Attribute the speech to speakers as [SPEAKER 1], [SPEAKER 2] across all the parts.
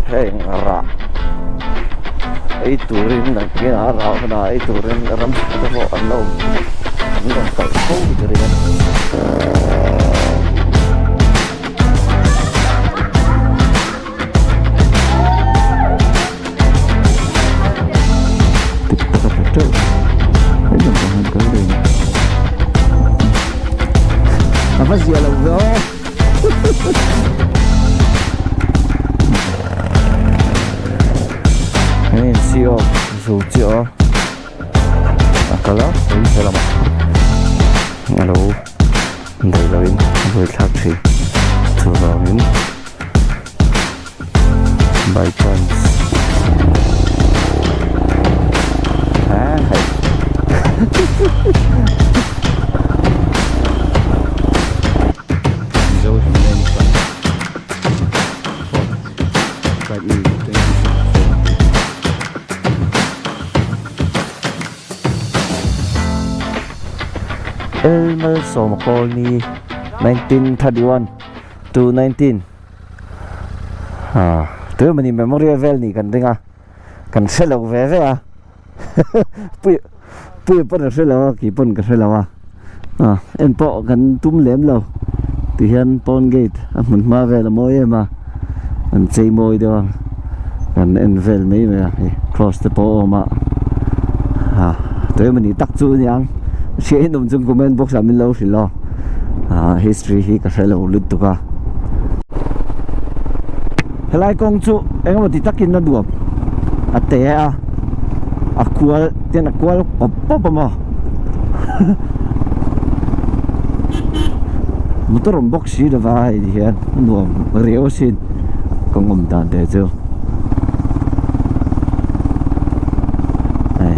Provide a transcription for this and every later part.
[SPEAKER 1] Heng rah ei turin nakinah rah hunah ei turin ramsa te pawh an lo an rawn kalh fo tur in a ni. Dik tak a tla teuh hei lam pang hian kal reng a va zia lo ve aw hei an si aw zo chiah aw a kal a hei he lamah a lo daih loin a buaithlak thin chuvangin. By chance ah hei Mizo Himalayan Club Fourth Pride Week 2024 El Malsawma Colony 1931 to 19 ah tu emawni memorial vel nih kan ring a kan hre lo ve ve a pui pui pawn a hre lo a kei pawn ka hre lo a ah en pawh kan tum lem lo tihian pawn gate a hmun hma vel a mawi em a an chei mawi deuh a kan en vel mai mai a hei cross te pawh a awm a ah tu emawni tak chu a niang hriat in awm chuan comment box ah min lo hrilh aw ah history hi ka hre lo lutuk a helai kawng chu engemaw ti takin a nuam a te a a kual ten a kual pawp pawp a maw motor awm bawk si lova hei ti hian a nuam riau asin kawng awm dan te chu hei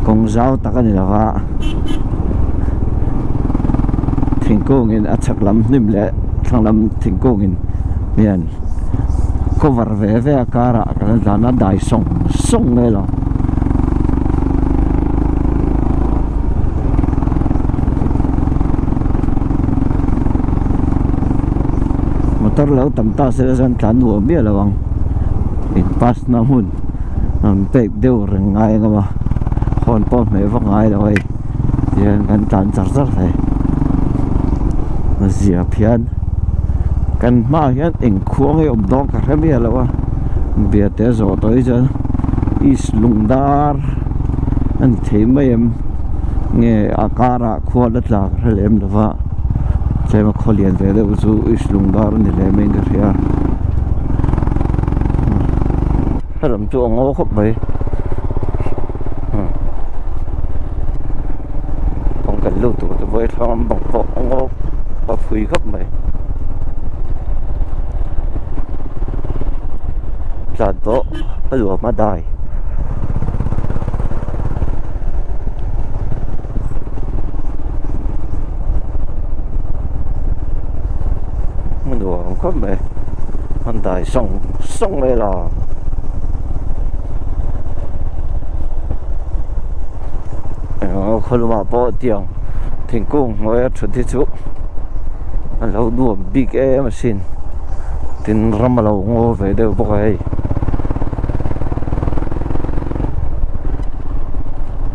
[SPEAKER 1] kawng zau tak a ni lova thingkung in a chhak lam hnim leh thlang lam thingkung in hian cover ve ve a karah kan tlan a dai sawng sawng mai lo. Motor lo tam ta se chuan tlan nuam miah lo ang in pass na hmun an pek deuh reng ngai ang a horn pawh hmeh vak ngai lo hei tihian kan tlan char char thei a zia phian kan hmaah hian eng khuang hi a awm dawn ka hre miah lo a biate a zawh tawh hi chuan east lungdar a ni thei mai em nge a karah khua la tla ka hre lem lo va tlem a khaw lian ve deuh chu east lungdar a ni leh mai in ka hria helam chu a ngaw khawp mai kawng kan lut tur te pawh hi thlang bang pawh a ngaw a phui khawp mai tlan tawh a luam a dai. A nuam khawp mai an dai sawng sawng mai la eng khaw lumah pawh tiang thingkung hnuaia thut hi chu a lo nuam bik em asin tin ram a lo ngaw ve deuh bawk a hei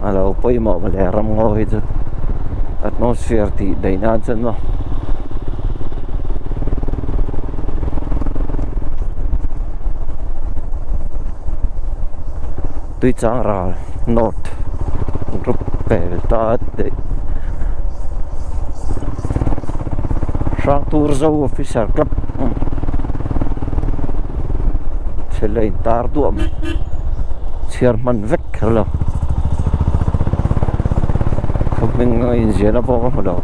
[SPEAKER 1] a lo pawimawh mawle ram ngaw hi chu atmosphere tih daih nan chuan maw. Tuichang ral north group pel ta daih Hrangtur zo officer club thil a intar duah mai chhiar hman vek kher lo khaw hming a inziahna pawh ka hmu lo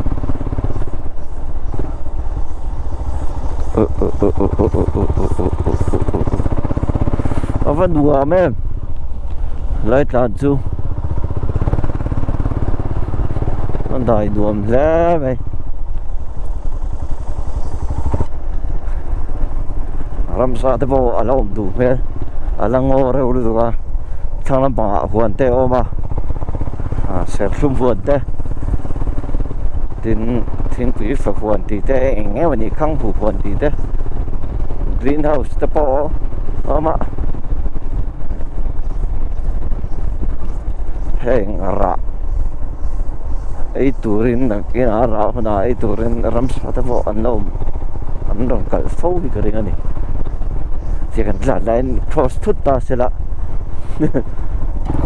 [SPEAKER 1] a va nuam em lai tlan chu a dai nuam hle mai ramsa te pawh a la awm duh hmel a la ngaw reuh lutuk a thlang lampangah huan te a awm a serthlum huan te. Tin thingpui fa huan tih te eng eng emaw ni khang huh huan tih te green house te pawh a awm a heng rah ei turin nakinah rah hunah ei turin ramsa te pawh an lo awm an rawn kalh fo hi ka ring a ni tia kan tlan laiin cross thut ta se la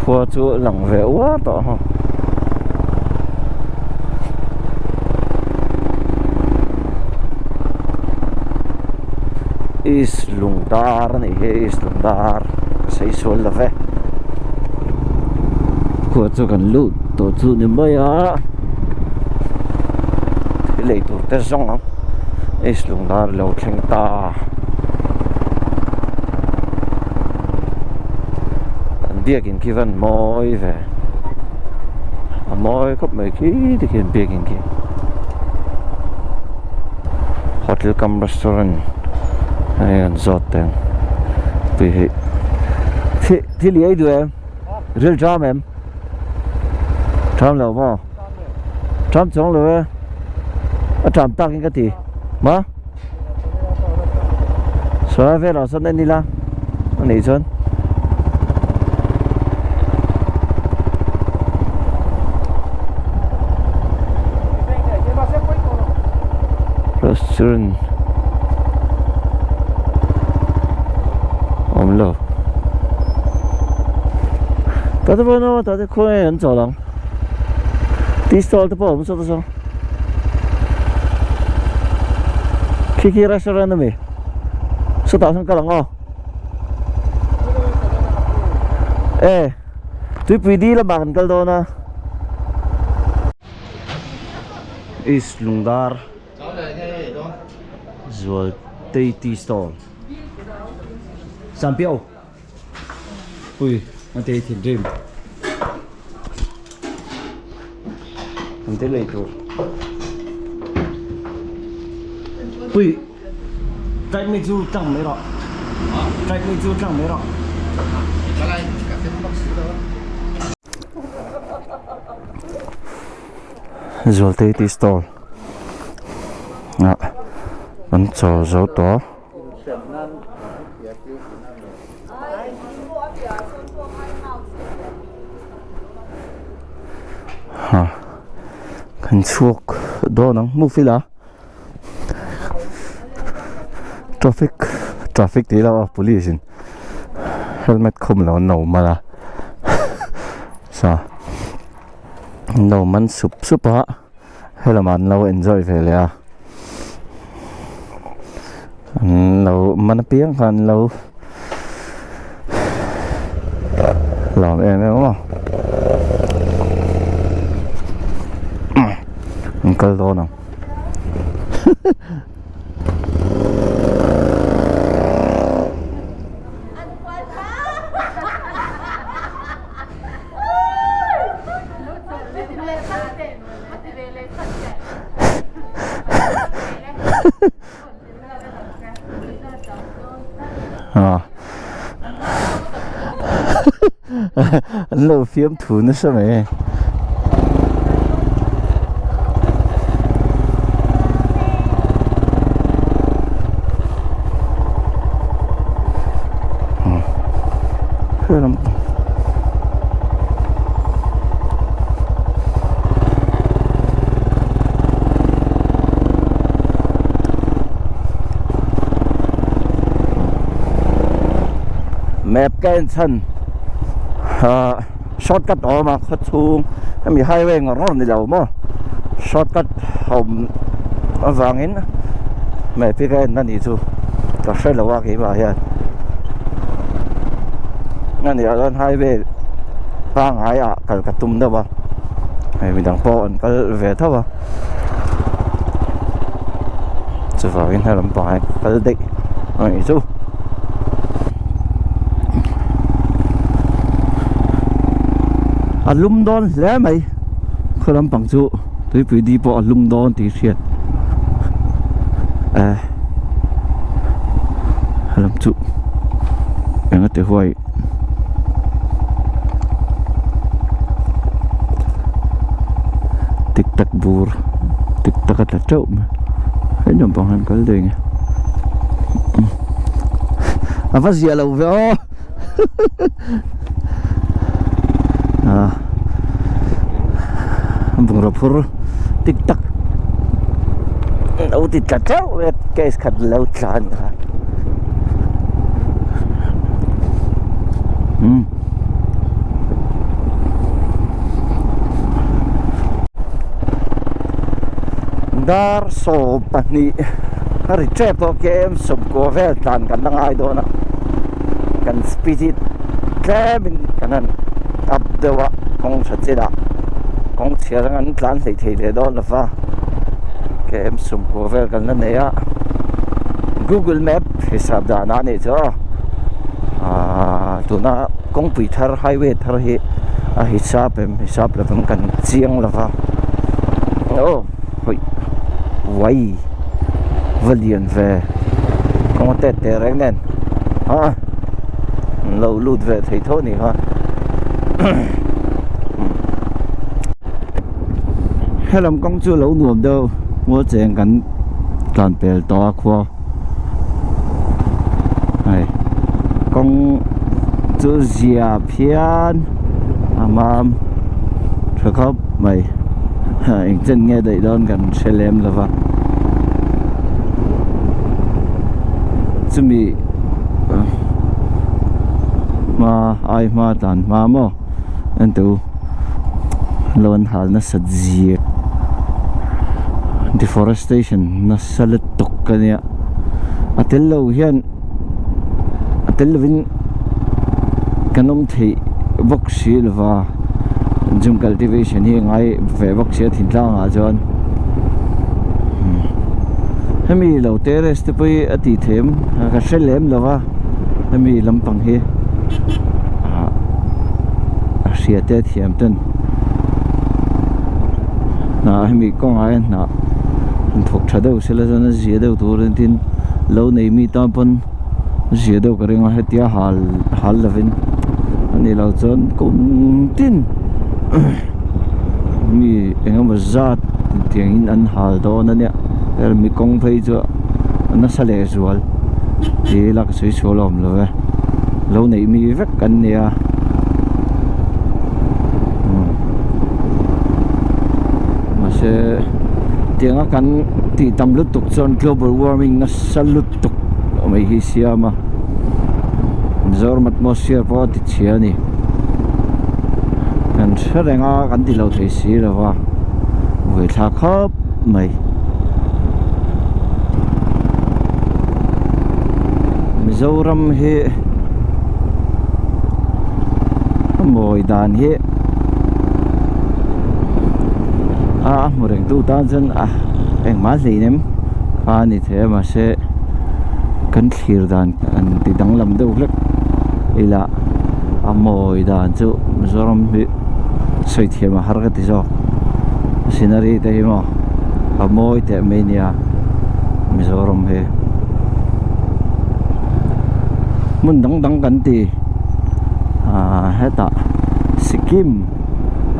[SPEAKER 1] khua chu a lang ve uar tawh a. East Lungdar a nih hi East Lungdar ka sawi sual lo ve khua chu kan lut tawh chu ni mai a thil ei tur te zawng ang East Lungdar lo thleng ta an biakin khi van mawi ve. A mawi khawp mai khi tikhian biakin khi hotel cum restaurant hei an zawt teh ang tui hi thi thil i ei duh em ril ṭam em ṭam lo maw ṭam chuang lo e a ṭam takin ka ti ma. Sawi velah sawn en ila a nih chuan restaurant awm lo tah te pawh an awm a tah te khawnge an chawl ang tea stall te pawh a awm sawt a saw. Khi khi restaurant ami sawtah sawn kal ang aw e tuipui di lamah kan kal dawn a East Lungdar Zualtei tea stall Sanpiau Ui a tei thinrim An te lei tur Pui Track mi chu tlang mai rawh Track mi chu tlang mai rawh Zualtei tea stall ah an chawl zo tawh. Ha kan chhuak dawn ang move ila traffic traffic tih loh a police in helmet khum lo an lo man a sa an lo man sup sup a helamah an lo enjoy ve leh a an lo man apiang kha an lo lawm em em a an kal dawn ang. An lo fiam thu nasa mai e. Map ka en chhan ah shortcut a awm a khaw chhung hemi highway ngawr ngawr ni lo maw shortcut a awm avangin map hi ka en a nih chu ka hre lo a keimah hian a nih ah chuan highway pangngai ah kal ka tum deuh a hei midang pawh an kal ve tho a chuvangin he lampang ah hian ka kal daih a nih chu. A lum dawn hle mai khaw lampang chu tuipui di pawh a lum dawn tih hriat eh lam chu eng a ti huai Tic tac bur. Dik tak a tla teuh mai he naupang hian kal daih nge a va ziah lo ve aw ah bungraw phur tik tak lo ti tla teuh mai a case khat lo tla a nih kha umm. Dar 12 a ri tep tawh kem sawmkua vel tlan kan la ngai dawn a kan speed hi tlemin kan han up deuh a kawng tha chinah kawng chhiar ang an tlan hlei thei leh dawn lo va kem sawmkua vel kan la nei a google map hisap danah a nih chu aw ahh tuna kawngpui thar highway thar hi a hisap em hisap lovang kan chiang lo va aw hawi uai va lian ve kawng a tet teh reng nen ah an lo lut ve thei tho a nih kha helam kawng chu a lo nuam deuh mual cheng kan tlan pel tawh a khua. Hei kawng chu zia phian a mam tha khawp mai eng chen nge daih dawn kan hre lem lo va chumi hma ai hma tlan hma maw en tu lo an hal nasat zia deforestation nasa lutuk a nia a tel lo hian a tel lovin kan awm theih bawk si lova zoom cultivation hi a ngai ve bawk si a thingtlang ah chuan hemi lo terrace te pawh hi a tih theih em ka hre lem lova hemi lampang hi ah a hria te a thiam ten hnah hemi kawngah hian hnah han thawk tha deuh sela chuan a zia deuh tur a tin lo nei mi tan pawn zia deuh ka ring a hetia hal hal lovin a nih loh chuan kum tin mi eng emaw zat tiang in an hal dawn a nia hemi kawng phei chu a nasa leh zual tih ila ka sawi sual awm lo e lo neih mi vek an nia. Mahse tianga kan tih tam lutuk chuan global warming nasa lutuk mai hi siam a Mizoram atmosphere pawh a ti chhia a ni kan hre reng a kan ti lo thei si lo va buaithlak khawp mai. Mizoram hi a mawi dan hi a hmu reng tu tan chuan a engmah hleinem kha a ni thei a mahse kan thlir dan an ti danglam deuh hlek ila a mawi dan chu Mizoram hi sawi thiam a har ka ti zawk scenery te hi maw a mawi teh mai nia Mizoram hi hmun dang dang kan ti. Ahh hetah Sikkim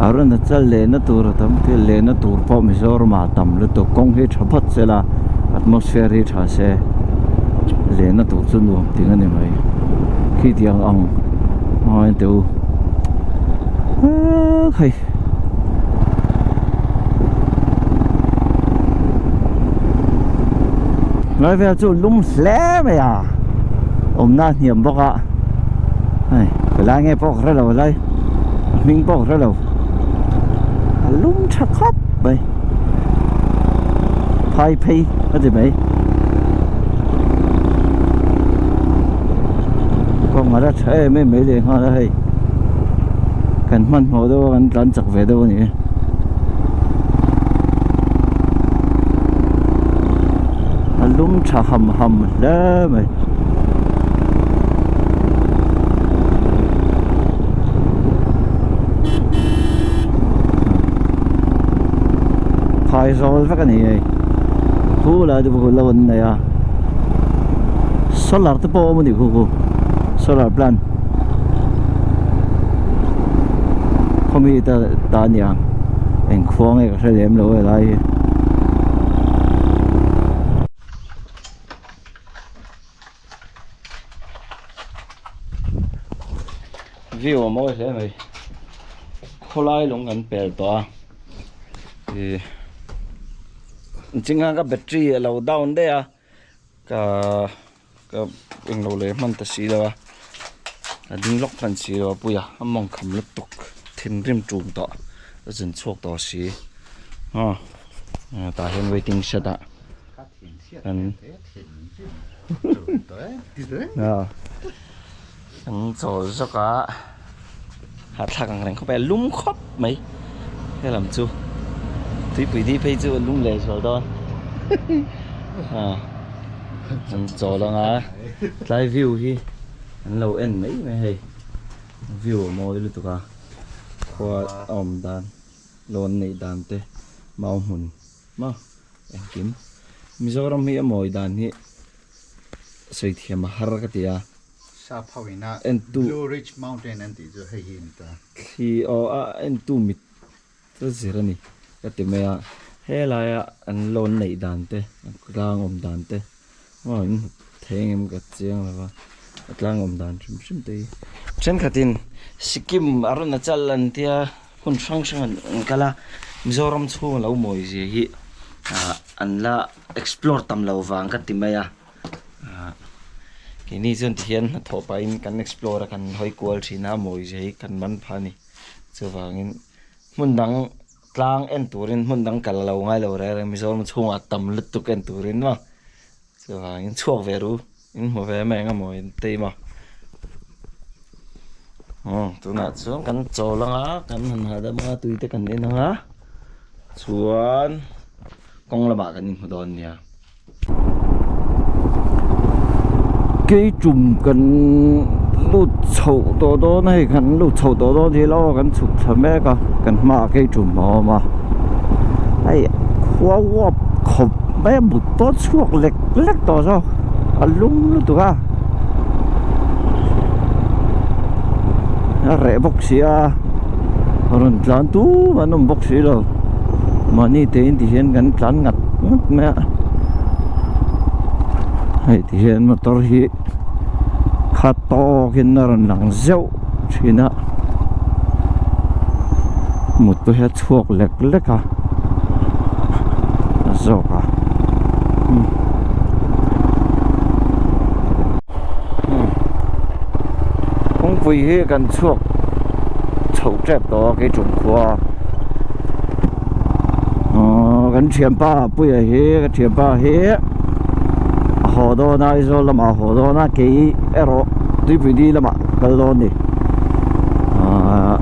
[SPEAKER 1] Arunachal lehna tur a tam thil lehna tur pawh Mizoram ah a tam lutuk kawng hi tha phawt se la atmosphere hi tha se lehna tur chu nuam ting a ni mai khi tiang ang a teh u ah hei. Lai vel chu lum hle mai a awmna a hniam bawk a hei helai nge pawh ka hre lo helai a hming pawh ka hre lo a lum tha khawp mai phai phei a ti mai kawng a la tha em em mai leh nghal a hei kan hmanhmawh deuh a kan tlan chak ve deuh a ni e. A lum tha ham ham hle mai. Phai zawl vek a ni hei. Khu lai te pawh khu lo an nei a. Solar te pawh a awm a ni khu khu. Solar plant. Khawmi ta ta a ni ang. Eng khua nge ka hre lem lo helai hi. View a mawi hle mai khawlai lung kan pel tawh a ih chingah ka battery a lo down daih a ka ka englo leh hman ta si lo a a ding lawk hman si lo a puia a mawng kham lutuk thinrim tum tawh a zin chhuak tawh si aw tah hian waiting shed ah. Kan kan chawl zawk a hahthlak ang reng khawp mai a lum khawp mai helam chu tuipui ni phei chu a lum leh zual dawn an chawl ang a tlai view hi an lo en mai mai hei view a mawi lutuk a khua a awm dan lawn neih dan te mau hmun maw. Engkim. Mizoram hi a mawi dan hi sawi thiam a har ka ti a.
[SPEAKER 2] Sap ho ina Blue Ridge Mountain an tih chu hei hi a ni ta.
[SPEAKER 1] Thli aw a entu mit chu zir a ni ka ti mai a. Helaia an loan neih dan te, an tlang awm dan te maw in hmu thei engem ka chiang lo va, a tlang awm dan hrim hrim te hi. Thenkhatin Sikkim Arunachal an tia. Hun hrang hrang an kal a, Mizoram chhung a lo mawi zia hi ah an la explore tam lo vang ka ti mai a, ah keini chuan tihian hnathawh pahin kan explore a kan hawi kual thin a, a mawi zia hi kan man phah a ni. Chuvangin hmun dang tlang en turin hmun dang kal lo ngai lo reng reng Mizoram chhungah tam lutuk en turin maw chuvangin chhuak ve ru. In hmu ve mai ang a maw in tei maw aw tunah chuan kan chawl ang a kan han hahdam ang a tui te kan en ang a chuan kawng lamah kan inhmu dawn nia. Keitum kan lut chhoh tawh dawn a hei kan lut chhoh tawh dawn hi lo kan chhuk thla mek a kan hmaah keitum a awm a hei khua uap khawp mai a mut pawh chhuak lek lek tawh zawk a lum lutuk a a reh bawk si a rawn tlan tum an awm bawk si lo mahni te in ti hian kan tlan ngat ngat mai a hei ti hian motor hi khat tawkin a rawn lang zeuh thin a mut pawh hi a chhuak lek lek a a zawk a kawngpui hi kan chhuak chho tep tawh a keiṭum khua aww kan thianpa puia hi ka thianpa hi a haw dawn a Aizawl lamah a haw dawn a kei erawh tuipui di lamah ka kal dawn a ni ahh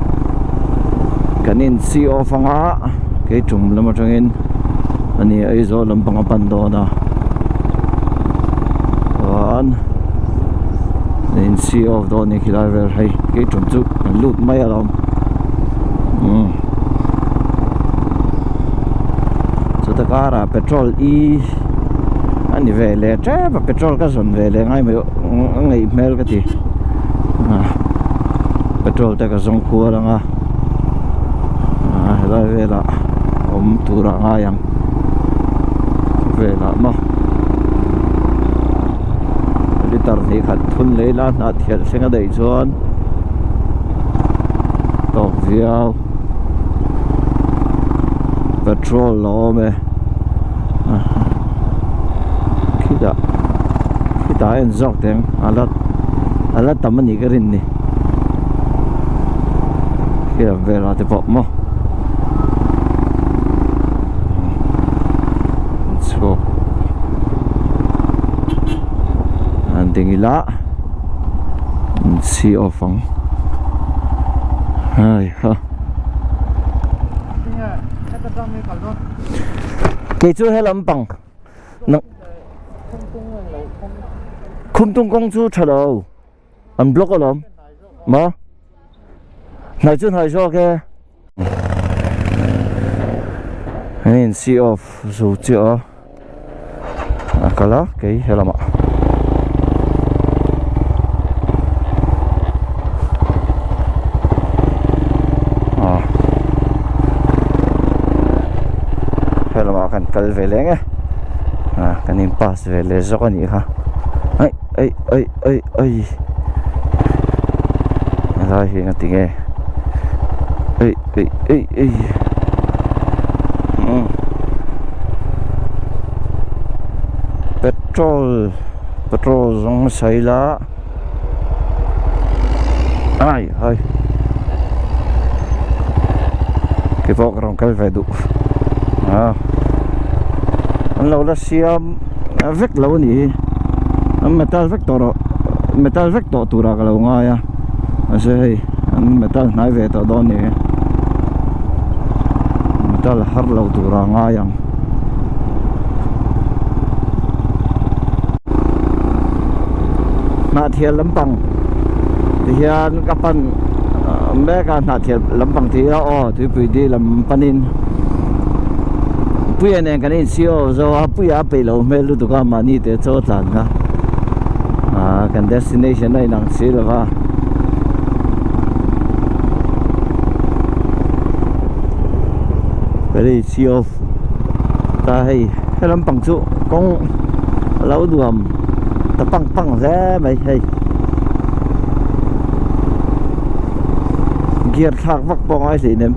[SPEAKER 1] kan in see off ang a keiṭum lam atangin ani Aizawl lampang a pan dawn a chuan an in see off dawn a ni khilai vel hei keiṭum chu kan lut mai alawm umm chuta karah petrol i a ni ve leh tep a petrol ka zawn ve leh ngai mai a ngaih hmel ka ti petrol te ka zawng kual ang a helai velah awm tur ah ngai ang velah maw litre hnih khat thun leh ila hnah thial thleng a daih chuan tawk viau petrol a awm e khitah khitah a en zawk teh ang a la a la tam a nih ka rin ni khi lam velah te pawh maw chhuak an ding ila an chhi off ang hai ha. Kei chu he lampang Khumtung kawng chu tha lo an block alawm maw hnai chu hnai zawk e an in see off zo chiah a a kal a kei he lamah. He lamah kan kal ve leh nge ah kan in pass ve leh zawk a nih kha ai ai ai ai ai Helai hi engati nge eih eih eih eih umm petrol petrol zawng hmasa ila ai hai keipawh ka rawn kal ve duh a an lo la siam vek lo a nih hi an metal vek tawh rawh metal vek tawh turah ka lo ngai a mahse hei an metal hnai ve tawh dawn a ni hi metal har lo turah a ngai ang. Hnahthial lampang tihian ka pan mek a hnahthial lampang tih ila aw tuipui dil lam panin Puia nen kan insi aw zo a Puia a peih loh hmel lutuk a mahni te chaw tlan kha ah kan destination a inang si lo va kan insi off ta hei he lampang chu kawng a lo nuam ta pang pang hle mai hei gear thlak vak pawh a ngai hleinem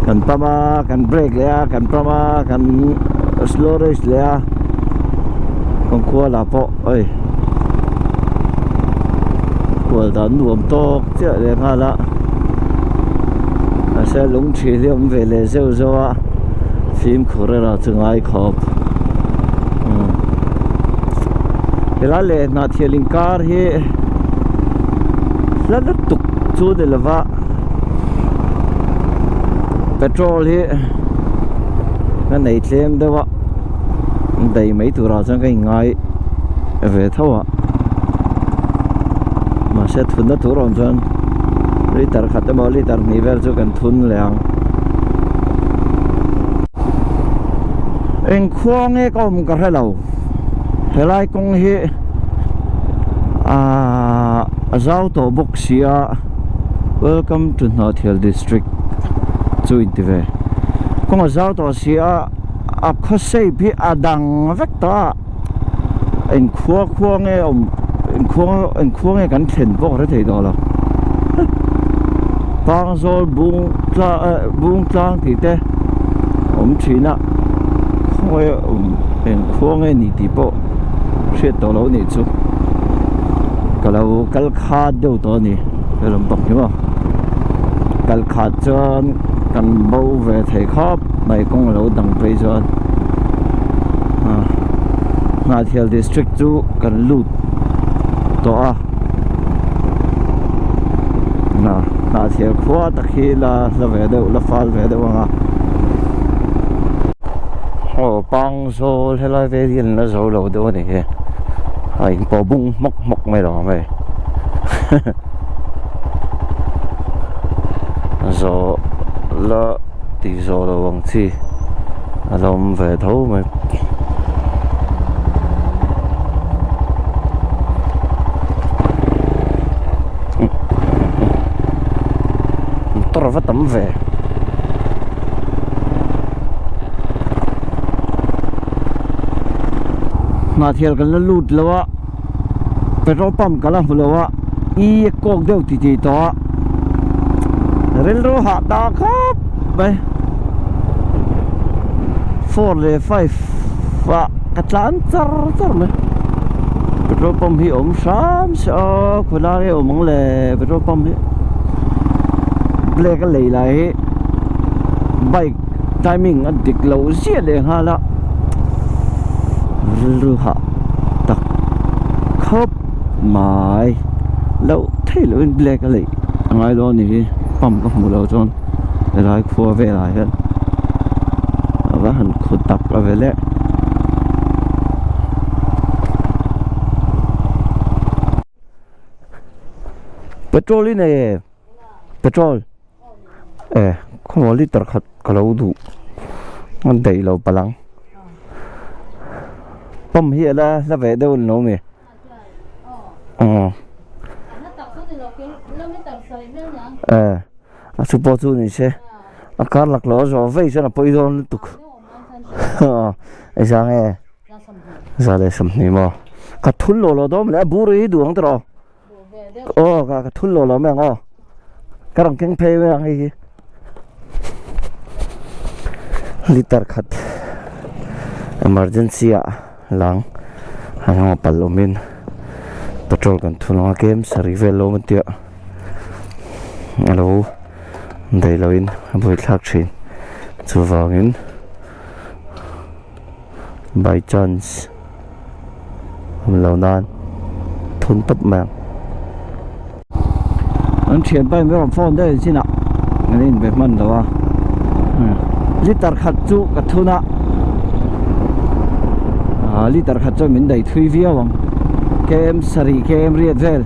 [SPEAKER 1] kan pump a kan brake leh a kan pump a kan slow race leh a kawng kual ah pawh oi kual dan nuam tawk chiah leh nghal a mahse lung thi hi a awm ve leh zeuh zeuh a fimkhur erawh chu ngai khawp helai leh hnahthial inkar hi hla lutuk chu ni lova petrol hi ka nei tlem deuh a dei mai turah chuan ka inngai ve tho a mahse thunna tur awm chuan liter khat emaw liter hnih vel chu kan thun leh ang engkhua nge ka awm ka hre lo helai kawng hi ahh a zau tawh bawk sia welcome to Hnahthial district chu in ti ve kawng a zau tawh sia a khaw shape hi a dang vek tawh a engkhua khua nge awm engkhua engkhua nge kan thlen pawh ka hre thei tawh lo Pangzawl bung tla eh bung tlang tih te awm thin a khawi awm engkhua nge ni tih pawh hriat tawh loh nih chu ka lo kal khat deuh tawh a ni he lampang hi maw kal khat chuan kan bo ve thei khawp mai kawng a lo dang phei chuan Hnahthial district chu kan lut tawh a Hnahthial khua tak hi la hla ve deuh la fal ve deuh ang a aw Pangzawl helai vel hi an la zo lo deuh a ni hi a inpawh bung hmawk hmawk mai lo ang hei zawh la tih zawh loh ang chi a la awm ve tho mai. Motor a va tam ve. Hnahthial kan la lut lo a petrol pump ka la hmu lo a i a kawk deuh ti tih tawh a rilru hah ta khawp mai four leh five ah ka tlan char char mai petrol pump hi a awm hram se aw khawilai nge awm ang le petrol pump hi black a lei lai hi bike timing a dik lo ziah leh nghal a rilru hah tak khawp mai loh theih loh in black a leih a ngai dawn a ni hi pump ka hmuh loh chuan helai khua velah hian a va han khu tak a ve le. Petrol i nei em petrol e khawngaw liter khat ka lo duh a daih lo palh ang pump hi a la hla ve deuh a ni lo mi aw e a chu pawh chu ni se a kar laklawh a zawh vei chuan a pawi dawn lutuk engzah nge za leh sawmhnih maw ka thul lo lo dawn maw le a bur hi duh ang tawh aw ka thul lo lo mai ang aw. Ka rawn keng phei ve ang hei hi. Liter khat emergency ah lang a hnungah pal awmin petrol kan thun ang a kem sarih vel lo awm a tia a lo daih loin a buaithlak thin chuvangin by chance awm lo nan thun tawp mai ang. An thian pa in rawn phone daih ang chinah an inbe hman lo a liter khat chu ka thun a ah liter khat chuan min daih thui viau ang km sarih km riat vel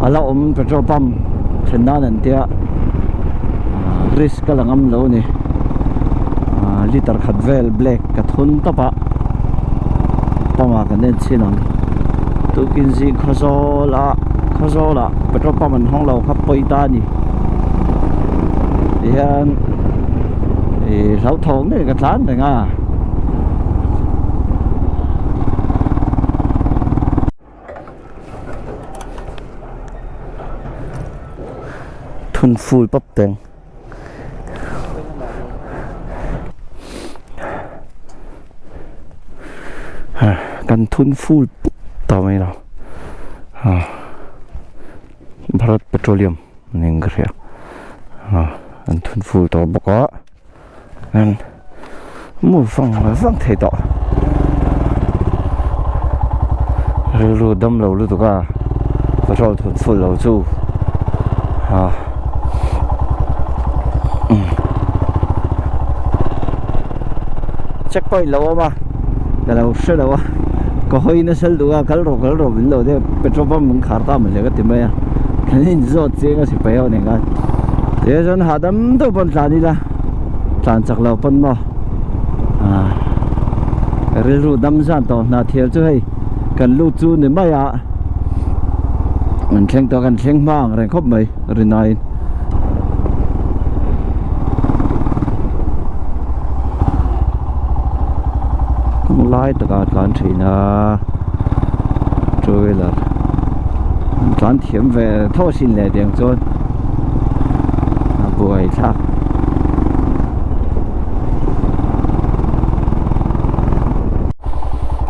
[SPEAKER 1] a la awm petrol pump then nan an tia ah risk a la ngam lo a ni ah liter khat vel black ka thun tawp a pump ah kan en chhin ang tukin zing khawzawl a. Khawzawlah petrol pump an hawng lo kha pawi ta a ni tihian ih hlauthawng deuhin ka tlan reng a. Thun full pap teng. Kan thun full pup ta mai lo Bharat Petroleum niin ka hria an thun full tawh bawk a an mu vang vang thei tawh rilru dam lo lutuk a petrol thun full lo chu ah check point lo awm a ka lo hre lo a ka hawi nasa lutuk a kal rawh kal rawh min lo deuh petrol pump an khar ta maw le ka ti mai a kan inzawt chiang a sipai ho nen khan tihian chuan hahdam deuh pawn tlan ila. Tlan chak lo pawn maw ah rilru dam zan tawh hna thial chu hei kan lut chu ni mai a an thleng tawh kan thleng hma ang reng khawp mai rinaiin. Kawng lai takah tlan thin a two wheeler an tlan thiam ve tho asin leh tiang chuan. A buai thlak.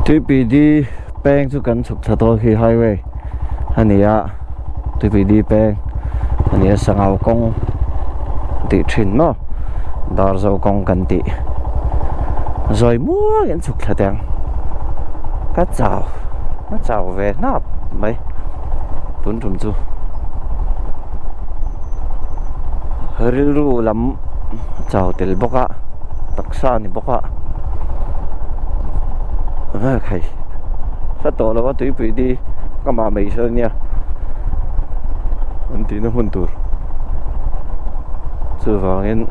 [SPEAKER 1] Tuipui di peng chu kan chhuk thla tawh khi highway a ni a Tuipui di peng a ni a sangau kawng tih thin maw Darzo kawng kan tih zawi muangin an chhuk thla teng ka chau ka chau ve hnap mai tun tum chu. Rilru lam chau tel bawk a taksa a ni bawk a hei hla tawh lo a tuipui di ka mah mai sawn ania an tihna hmun tur chuvangin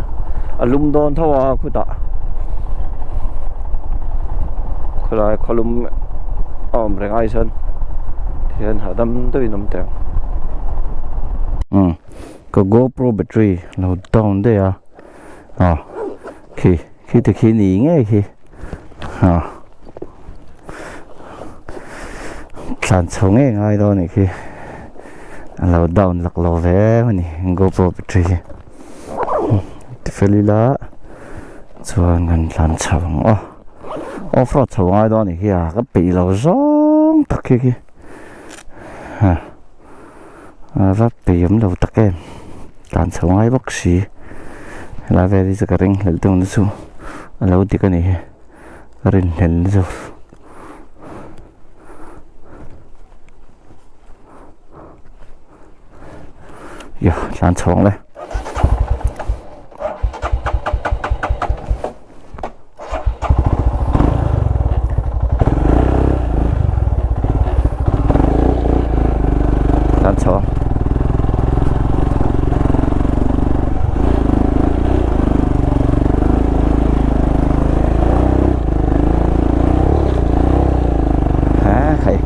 [SPEAKER 1] a lum dawn tho a khutah khawlai khawlum a awm reng ai chuan tihian hahdam deuhin awm teh ang. Umm ka GoPro battery lo down daih a aw khi khi te khi ni ngei khi aw tlan chho ngei ngai dawn anih khi a lo down lak lo ve em a ni GoPro battery hi tifel ila chuan kan tlan chho ang aw off road chho ngai dawn anih khi a ka peih lo zawng tak khi khi ha. A va peih awm lo tak em tlan chho ngai bawk si helai vel hi chu ka ring hlelh deuh na chu a lo dik a ni hi ka rinhlelh na chu. Ia tlan chho ang le. Tlan chho ang. Ha khai.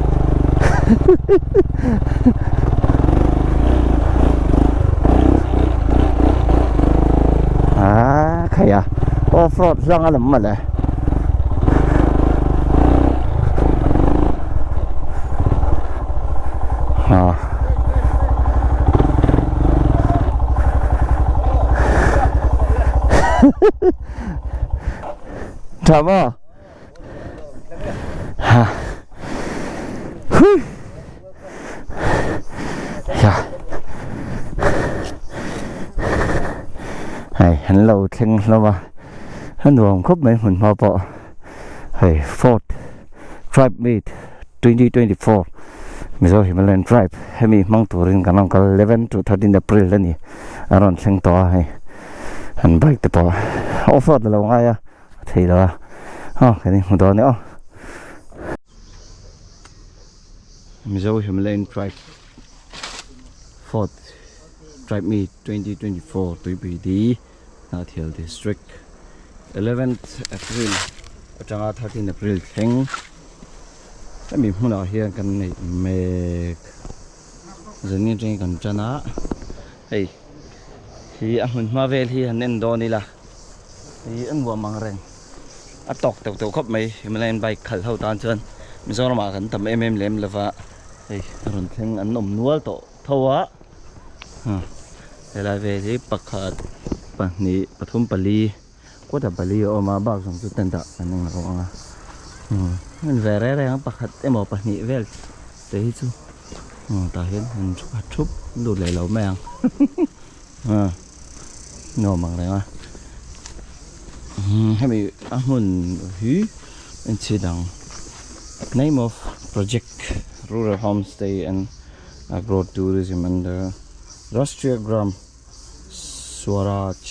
[SPEAKER 1] Ah khai a off road hlang a lam mawle. Ah. Tha maw? Ha. Hui. Ya. Hei an lo thleng hlawm a. A nuam khawp mai hmun hma pawh. Hei Fort Tribe Meet 2024 Mizo Himalayan Tribe hemi hmang turin kan rawn kal 11 to 13 April a ni. A rawn thleng tawh a hei. An bike te pawh off road a lo ngai a. A thei lo a aw kan inhmu dawn e aw. Mizo Himalayan Tribe Fourth Tribe Meet 2024 Tuipui Di Hnahthial District 11th April atanga 13 April thleng hemi hmunah hian kan neih mek zanin atangin kan tan a hei hi a hmun hma vel hi han en dawn ila. Hi a nuam ang reng a tawk teuh teuh khawp mai Himalayan bike khalh ho tan chuan Mizoram ah kan tam em em lem lova hei a rawn thleng an awm nual tawh tho a helai vel hi pakhat pahnih pathum pali quarter pali a awm a bak zawng chu tent ah an eng lo ang a an ve reng reng a pakhat emaw pahnih vel te hi chu tah hian an thu khat thup lut leh lo mai ang. Nuam ang reng a hemi a hmun hi enchhi dang name of project rural homestay and agro tourism under Rashtriya Gram Swaraj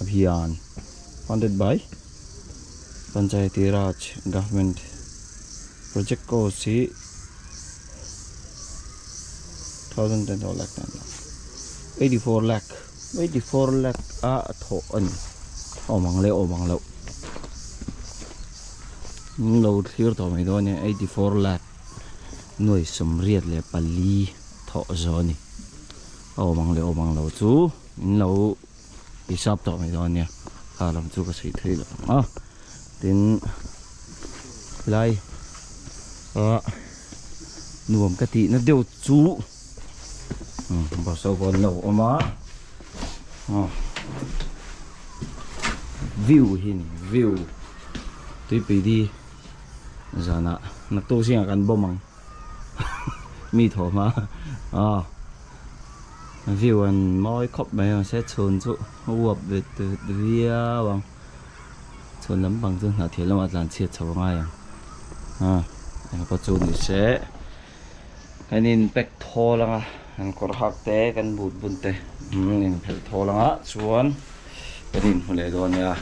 [SPEAKER 1] Abhiyan funded by Panchayati Raj government project cost hi 1010 lakh 84 lakh 84 lakh a thawh a ni awm ang leh awm ang loh an lo thlir tawh mai dawn a nia 84 lakh nuai sawmriat leh pali thawh zawh a ni a awm ang leh awm ang lo chu in lo hisap tawh mai dawn a nia kha lam chu ka sawi thei lo ang a tin lai ah nuam ka tihna deuh chu. Bus ho pawh an lo awm a view hi a ni view tuipui di zanah naktuk zingah kan bawm ang mi thaw hma aw view an mawi khawp mai a mahse chhun chu a uap vet vet viau ang chhun lampang chu hnahthial lamah tlan chhiat chho a ngai ang engpawh chu ni se. Kan in pack thawl ang a, kan kawr hak te, kan boot bun te in phelh thawl ang a, chuan kan inhmu leh dawn nia.